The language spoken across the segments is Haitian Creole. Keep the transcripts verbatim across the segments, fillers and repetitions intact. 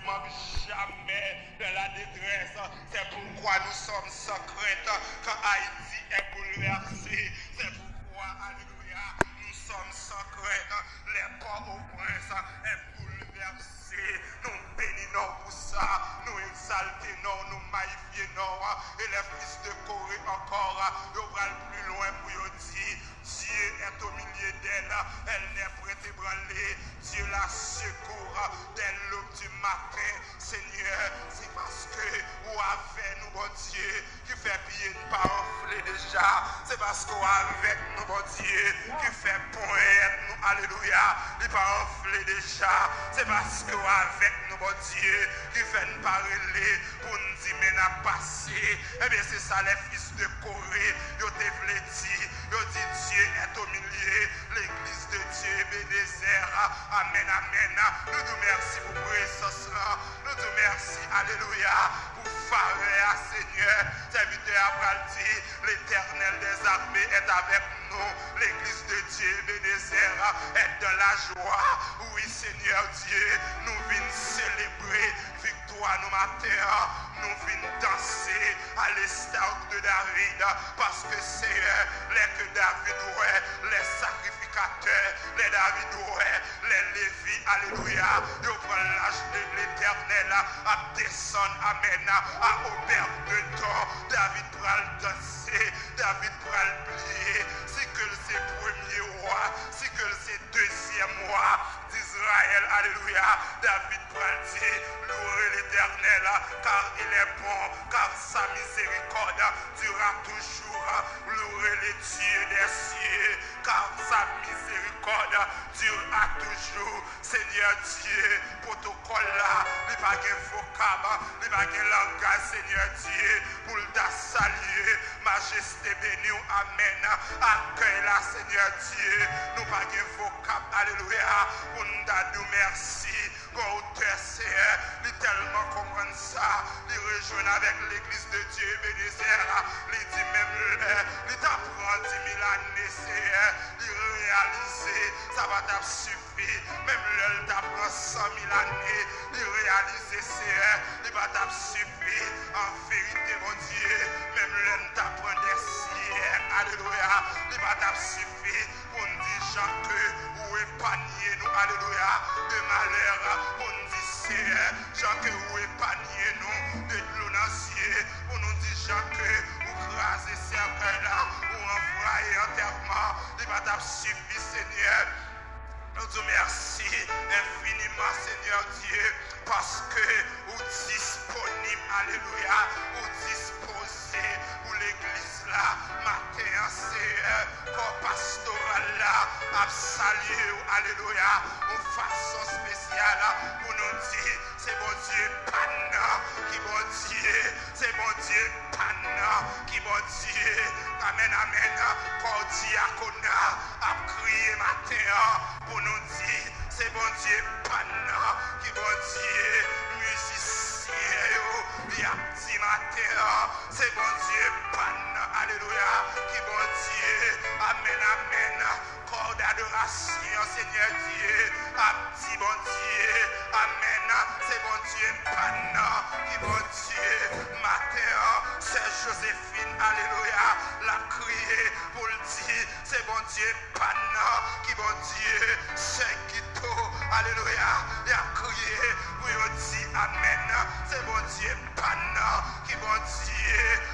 Jamais dans la détresse. C'est pourquoi nous sommes sans crainte quand Haïti est bouleversée. C'est pourquoi, alléluia, nous sommes sans crainte. Les corps au prince est bouleversé. Nou beni non pou sa, nou egzalte non, nou mayifye non. Et les fils de Corée encore, yo pral pi lwen pou yo di, Dieu est au milieu d'elle, elle n'est point ébranlée. Dieu la secourt dès l'aube du matin. Seigneur, se paske ou avè nou, Bondye, ki fè pye n pa anfle deja. Se paske ou avèk nou, Bondye, ki fè ponyèt nou, alelouya, li pa anfle deja. Se paske ou avèk nou, Bondye, ki fè n pa rele pou n di men n ap pase. Ebyen, se sa les fils de Corée, yo te vle di. Yo di, Dieu est au milieu, l'église de Dieu Ebenezer. Amèn, amèn. Nou di w mèsi pou prezans lan. Nou di w mèsi, alelouya, pou favè a, Senyè. Sèvitè a pral di, L'Éternel des armées est avec nous. L'église de Dieu Ebenezer est dans la joie. Wi, Senyè Dye, nou vin selebre viktwa nou maten an. Nou vin danse à l'instar de David, paske, Senyè, lè ke David wè lè sakrifikatè, lè David wè lè Levi, alelouya, yo pran lach de Letènèl ap desann, amèn, a Obèdedòm, David pral danse, David pral bliye, si ke l se premye wa, si ke l se dezyèm wa d'Izrayèl, alelouya, David pral di, Louez l'Éternel, car il est bon, car sa miséricorde dure à toujours. Louez le Dieu des cieux, car sa miséricorde dure à toujours. Senyè Dye, pwotokòl la, li pa gen vokab, li pa gen langaj, Senyè Dye, pou l ta salye majeste beni w, amèn. Akèy la, Senyè Dye, nou pa gen vokab, alelouya, pou n ta di w mèsi. Gon otè, Senyè, li tèlman konprann sa, li rejwenn avèk legliz de Dye Ebenezer, li di menm lè li ta pran di mil ane, Senyè, li reyalize sa pa t ap sifi. Menm lè l ta pran san mil ane, li reyalize, Senyè, li pa t ap sifi. An verite, Bondye, menm lè n ta pran dè syèk, alelouya, li pa t ap sifi pou n di jan ke ou epanye nou, alelouya, de malè, pou n di, Senyè, jan ke ou epanye nou de dlo nan zye, pou nou di jan ke ou kraze sèkèy la, ou anvayi antèman, li pa t ap sifi, Senyè. Nou di w mèsi enfiniman, Senyè Dye, paske ou disponib, alelouya, ou dispoze pou legliz la. Maten an, Senyè, kò pastoral la ap salye w, alelouya, yon fason espesyal pou nou di, se Bondye pa n nan ki Bondye, se Bondye pa n nan ki Bondye. Amèn, amèn. Kò dyakona ap kriye maten an pou nou di, se Bondye pa n nan ki Bondye. Mizisyen yo, y ap di maten an, se Bondye pa n nan, alelouya, ki Bondye. Amèn, amèn. Kò dadorasyon, Senyè Dye, ap di Bondye, amèn, se Bondye pa n nan ki Bondye. Maten an, sè Jozefin, alelouya, l ap kriye pou l di, se Bondye pa n nan ki Bondye. Sè Gito, alelouya, y ap kriye pou yo di, amèn, se Bondye pa n nan ki Bondye.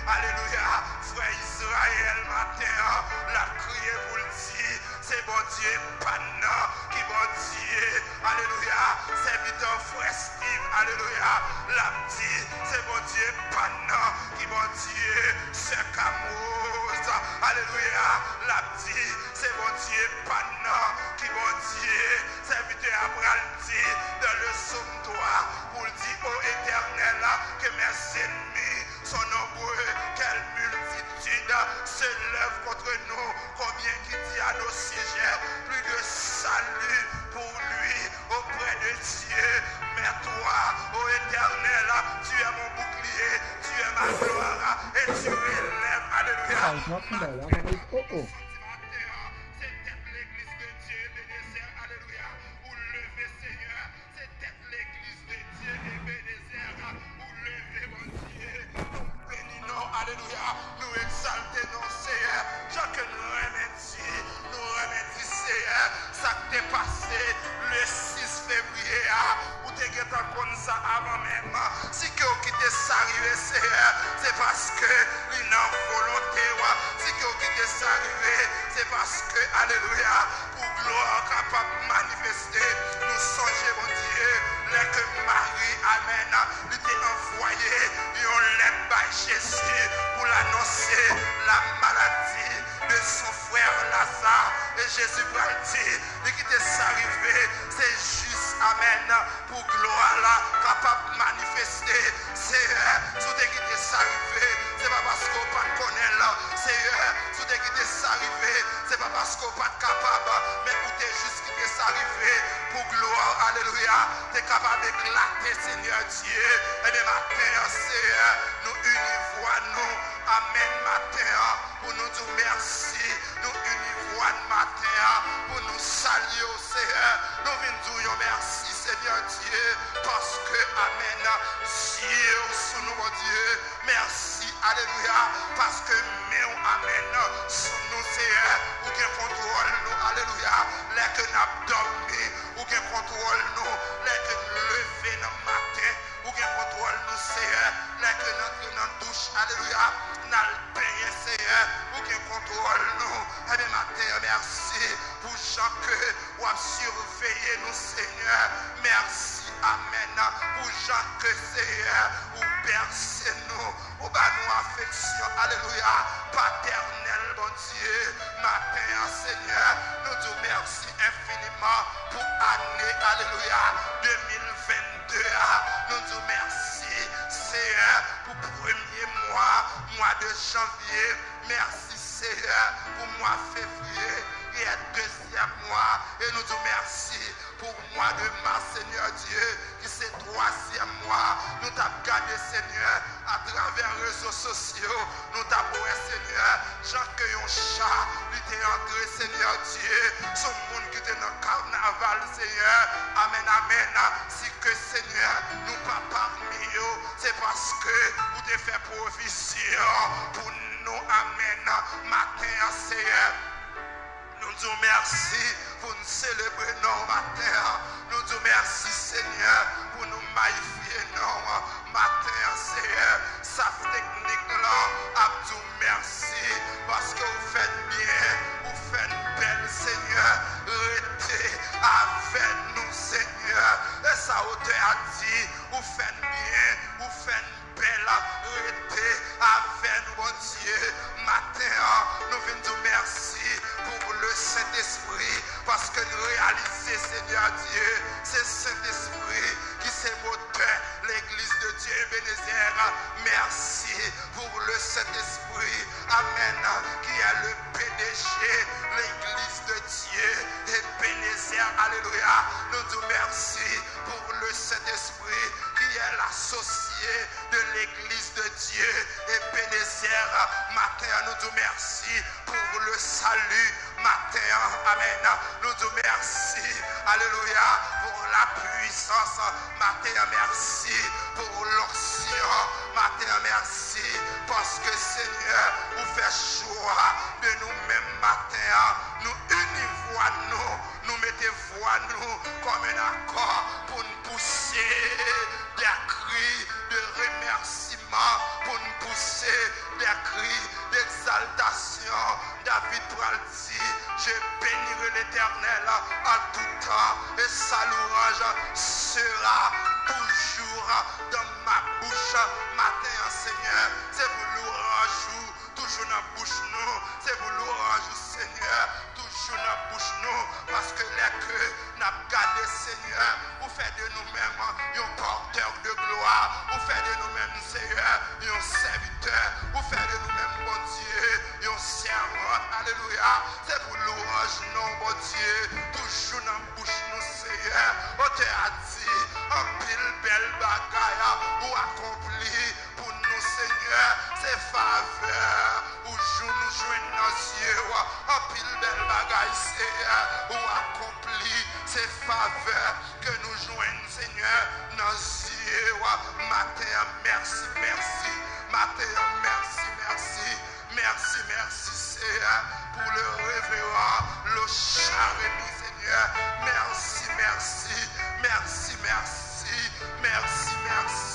Alelouya, frè Izrayèl, maten an, l ap kriye pou l di, se Bondye pa n nan ki Bondye. Alelouya, sèvitè frè Steve, alelouya, l ap di, se Bondye pa n nan ki Bondye. Sè Kamwoz, alelouya, l ap di, se Bondye pa n nan ki Bondye. Sèvitè a pral di, dans le psaume trois, pou l di, ô Éternel, que mes ennemis sont nombreux, quelle multitude s'élève contre nous. Combien qui dit à nos sujets, plus de salut pour lui auprès de Dieu. Mais toi, ô Éternel, tu es mon bouclier, tu es ma gloire, et tu relèves, alelouya, ma tête. Ou soti maten an, se tèt legliz de Dye Ebenezer, alelouya, ou leve, Senyè, se tèt legliz de Dye menm. Si ke w kite sa rive, Seyè, se paske li nan volonte w. Si ke w kite sa rive, se paske, alelouya, pou glwa w kapab manifeste. Nou sonje, Bondye, lè ke Mari, amèn, li te anvoye yon lèt bay Jezi pou l anonse la maladie de son frère Lazare. E Jezi pral di, li kite sa rive, se jis, amèn, pou glwa l kapab manifeste. Seyè, si w te kite sa rive, se pa paske w pa t konnen l. Seyè, si w te kite sa rive, se pa paske w pa t kapab, men ou te jis kite sa rive pou glwa w, alelouya, te kapab eklate, Senyè Dye. Ebyen, maten an, Seyè, nou ini vwa nou. Amèn, maten an, pou nou di w mèsi. Nou ini vwa n maten an pou nou salye w, Seyè. Nou vin di w yon mèsi, Senyè Dye, paske, amèn, zye w sou nou, Bondye. Mèsi, alelouya, paske men w, amèn, sou nou, Seyè. Ou gen kontwòl nou, alelouya. Lè ke n ap dòmi, ou gen kontwòl nou. Lè ke n leve nan maten, ou gen kontwòl nou, Seyè. Lè ke n antre nan douch, alelouya, n al benyen, Seyè, ou gen kontwòl nou. Ebyen, maten an, mèsi pou jan ke w ap siveye nou, Senyè. Mèsi, amèn, pou jan ke, Seyè, ou bèse nou, ou ba nou afeksyon, alelouya, patènèl, Bondye. Maten an, Senyè, nou di w mèsi enfiniman pou ane, alelouya, de mil vennde a. Nou di w mèsi, Seyè, pou premye mwa, mwa de janvye. Mèsi, Seyè, pou mwa fevriye, ki se dezyèm mwa. E nou di w mèsi pou mwa de mas, Senyè Dye, ki se twazyèm mwa. Nou t ap gade, Senyè, atravè rezo sosyo, nou t ap wè, Senyè, jan ke yon cha, li te antre, Senyè Dye, sou moun ki te nan kanaval, Senyè. Amèn, amèn. Si ke, Senyè, nou pa pami yo, se paske ou te fè pwovizyon pou nou. Amèn. Maten an, Seyè, nou di w mèsi pou n selebre non w maten an. Nou di w mèsi, Senyè, pou nou mayifye non w maten an, Seyè. Staf teknik lan ap di w mèsi, paske w fè n byen, ou fè n bèl, Senyè. Rete avè nou, Senyè. E sa otè a di, ou fè n byen, ou fè n bèl, rete avè nou, Bondye. Maten an, nou vin di w mèsi pou le Sentespri, paske n reyalize, Senyè Dye, se Sentespri ki se motè Legliz de Dye Ebenezer. Mèsi pou le Sentespri, amèn, ki est le P D G Legliz de Dye Ebenezer. Alelouya. Nou di w mèsi pou le Sentespri ki est l'associé de Legliz de Dye Ebenezer. Maten an, nou di w mèsi pou le salut. Maten an, amèn, nou di w mèsi, alelouya, pou la puissance. Maten an, mèsi pou l'onction. Maten an, mèsi paske, Senyè, ou fè chwa de nou menm maten an. Nou ini vwa nou, nou mete vwa nou kòm en akò pou n pouse des cris de remerciement, pou n pouse des cris d'exaltation. David pral di, je bénirai l'Éternel en tout temps, et sa louange sera toujours dans ma bouche. Maten an, Senyè, se pou lwanj ou toujou nan bouch nou. Se pou lwanj ou, Senyè, toujou nan bouch nou. Paske lè ke n ap gade, Senyè, ou fè de nou menm yon pòtè de glwa. Ou fè de nou menm, Senyè, yon sèvitè. Ou fè de nou menm, Bondye, yon sèvant. Alelouya. Se pou lwanj non w, Bondye, toujou nan bouch nou, Senyè. Otè a di, anpil bèl bagay ou akonpli pou nou, Senyè. Se favè ou jou nou jwenn nan zye w. Anpil bèl bagay, Senyè, ou akonpli. Se favè ke nou jwenn, Senyè, nan zye w. Maten an, mèsi, mèsi. Maten an, mèsi, mèsi. Mèsi, mèsi, Senyè, pou le reveran, le charemi, Senyè. Mèsi, mèsi, mèsi, mèsi, mèsi, mèsi.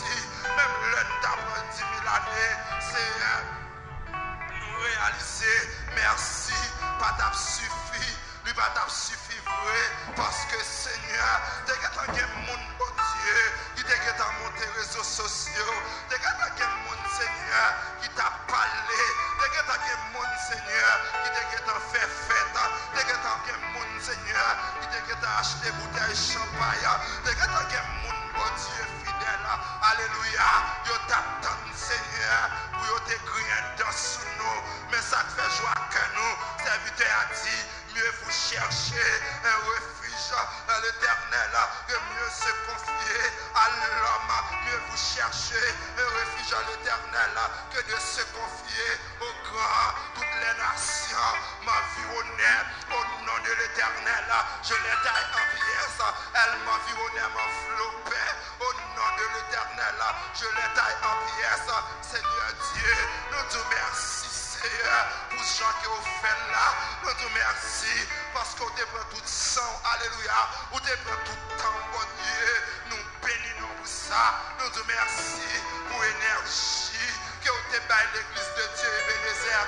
pa t ap sifi vre, paske, Senyè, te gentan gen moun, Bondye, ki te gentan monte rezo sosyo, te gentan gen moun, Senyè, ki t ap pale, te gentan gen moun, Senyè, ki te gentan fè fèt, te gentan gen moun, Senyè, ki te gentan achte boutèy chanpay, te gentan gen moun, Bondye fidèl, alelouya, yo t ap tann, Senyè, pou yo te griyen dan sou nou. Men sa k fè jwa kè nou, sèvitè a di, mieux vous cherchez un refuge dans l'Éternel que mieux se confier à l'homme. Mieux vous cherchez un refuge dans l'Éternel que de se confier aux grands. Toutes les nations m'environnaient. Au nom de l'Éternel, je les taille en pièces. Elles m'environnaient, m'enveloppaient. Au nom de l'Éternel, je les taille en pièces. Senyè Dye, nou di w mèsi, Seyè, pou jan ke w fè l la. Nou di w mèsi paske w te pran tout san w, alelouya, ou te pran tout tan w, Bondye. Nou beni non w pou sa. Nou di w mèsi pou enèji ke w te bay legliz de Dye Ebenezè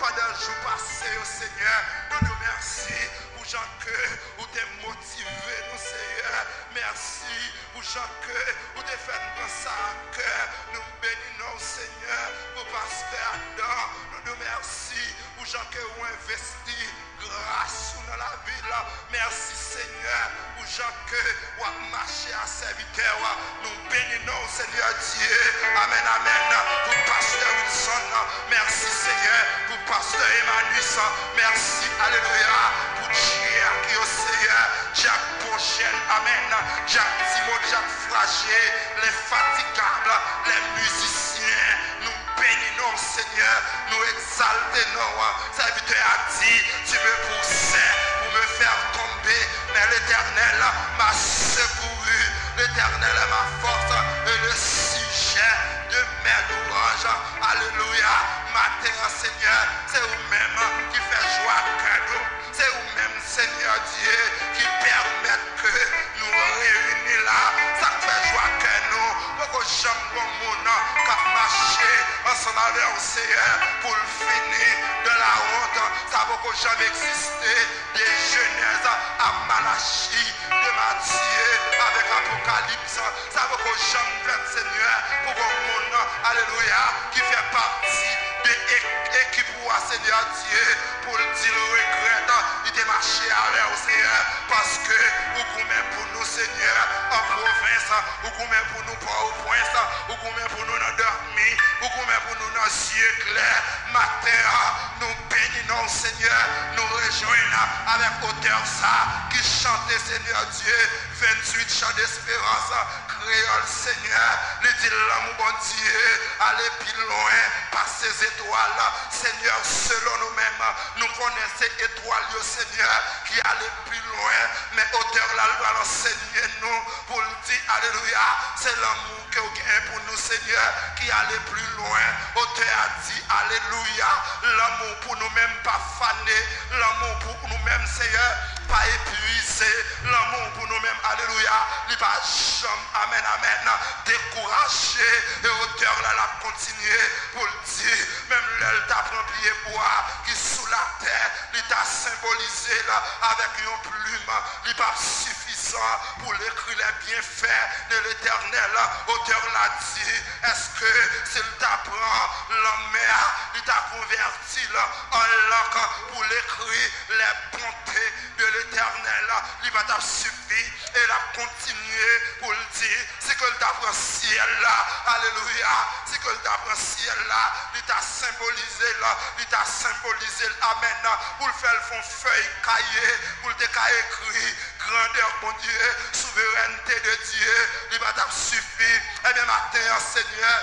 pandan jou pase yo, Senyè. Nou di w mèsi pou jan ke ou te motive nou, Seyè. Mèsi pou jan ke ou te fè n pran sa a kè. Nou beni non w, Senyè, pou pastè Adan. Nou di w mèsi pou jan ke ou envesti gras ou nan lavi l. Mèsi, Senyè, pou jan ke w ap mache a sèvitè w. Nou beni non w, Senyè Dye. Amèn, amèn. Pou pastè Wilson, mèsi, Senyè. Pou pastè Emmanuel, mèsi, alelouya. Pou dyak yo, Senyè. Dyak Pwojèn, amèn. Dyak Timote, dyak Fraje, lenfatigab, lè mizisyen, nou beni non w, Senyè, nou egzalte non w. Sèvitè a di, tu me poussais pour me faire tomber, mais l'Éternel m'a secouru. L'Éternel est ma force et le sujet de mes louanges. Alelouya. Maten an, Senyè, se ou menm ki fè jwa kè nou. Se ou menm, Senyè Dye, ki pèmèt ke nou reyini la. Sa k fè jwa kè nou, poko janm gon moun k ap mache ansanm avè w, Seyè, pou l fini dans la honte. Sa poko janm egziste. De Jenèz a Malachi, de Matye avèk Apokalips, sa poko janm fèt, Senyè, pou gon moun, alelouya, ki fè pati de ek-, ekip ou a, Senyè Dye, pou l di l regrèt li te mache avè w, Senyè, paske ou goumen pou nou, Senyè, an pwovens, ou goumen pou nou Pòtoprens, ou goumen pou nou nan dòmi, ou goumen pou nou nan zye klè. Maten an, nou beni non w, Senyè, nou rejwenn avèk otè sa ki chante, Senyè Dye, venntuit chan desperans, kreyòl, Senyè, li di lanmou Bondye ale pi lwen pase zetwal. Senyè, selon nou menm, nou konnen se etwal yo, Senyè, ki ale pi lwen, men otè la, l pral ansenye nou pou l di, alelouya, se lanmou ke w genyen pou nou, Senyè, ki ale pi lwen. Otè a di, alelouya, lanmou pou nou menm pa fane, lanmou pou nou menm, Senyè, pa epuize, lanmou pou nou menm, alelouya, li pa janm, amèn, amèn, dekouraje. E otè la, l ap kontinye pou l di, menm lè l ta pran pye bwa ki sou latè, li ta senbolize l avèk yon plim, li p ap sifizan pou l ekri les bienfaits de l'Éternel. Otè la di, èske si l ta pran lanmè a, li ta konvèti l an lank pou l ekri les bontés de l'Éternel? Li pa t ap sifi, e l ap kontinye pou l di, si ke l ta pran syèl la, alelouya, si ke l ta pran syèl la, li ta senbolize l, li ta senbolize l, amèn, pou l fè l fè yon fèy kaye, pou l te ka ekri grandè Bondye, souverènte de Dye, li pa t ap sifi. Ebyen, maten an, Senyè,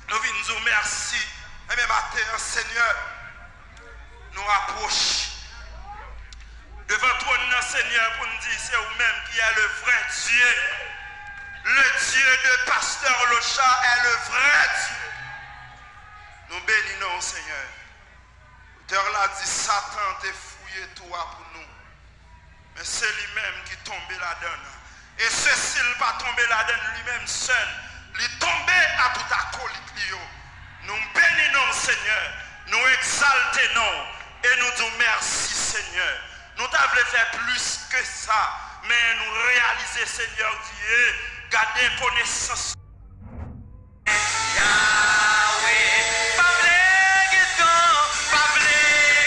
nou vin di w mèsi. Ebyen, maten an, Senyè, nou apwoche devan twòn nan, Senyè, pou n di, se ou menm ki est le vrai Dieu. Le Dieu de Pasteur Lochard est le vrai Dieu. Nou beni non w, Senyè. Otè la di, Satan te fouye twou a pou nou. Men se li menm ki tonbe ladan l. E se si l pa tonbe ladan l li menm sèl, li tonbe a tout akolit li yo. Nou beni non w, Senyè. Nou egzalte non w. E nou di w mèsi, Senyè. Nou ta vle fè plis ke sa, men nou reyalize Senyè Dye, gade konesans. Yawe, pa vle gen tan, pa vle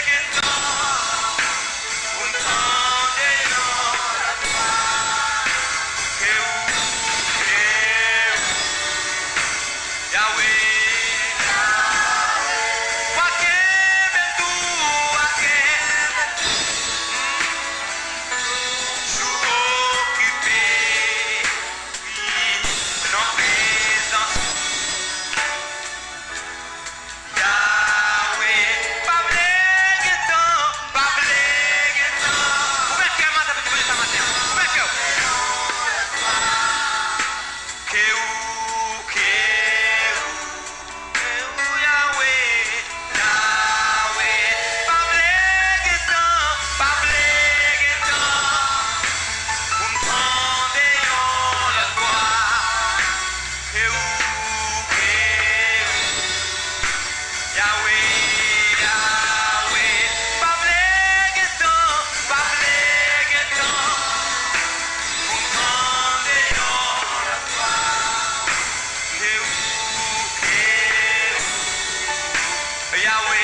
gen tan pou m tande yon lòt vwa ke ou, ke ou. Yawe, Yawe, w a kenbe m tou, w a kenbe m tou. Toujou okipe, wi, nan prezans ou. Yawe, pa vle gen tan, pa vle gen tan. Ouvè kè w maten pou nou priye sa maten an. Ouvè kè w. Ke ou, ke ou, ke ou, Yawe, Yawe. Pa vle gen tan, pa vle gen tan pou m tande yon lòt vwa. Ke ou, ke ou, Yawe, Yawe, pa vle gen tan, pa vle gen tan pou m tande yon lòt vwa ke ou, ke ou, Yawe,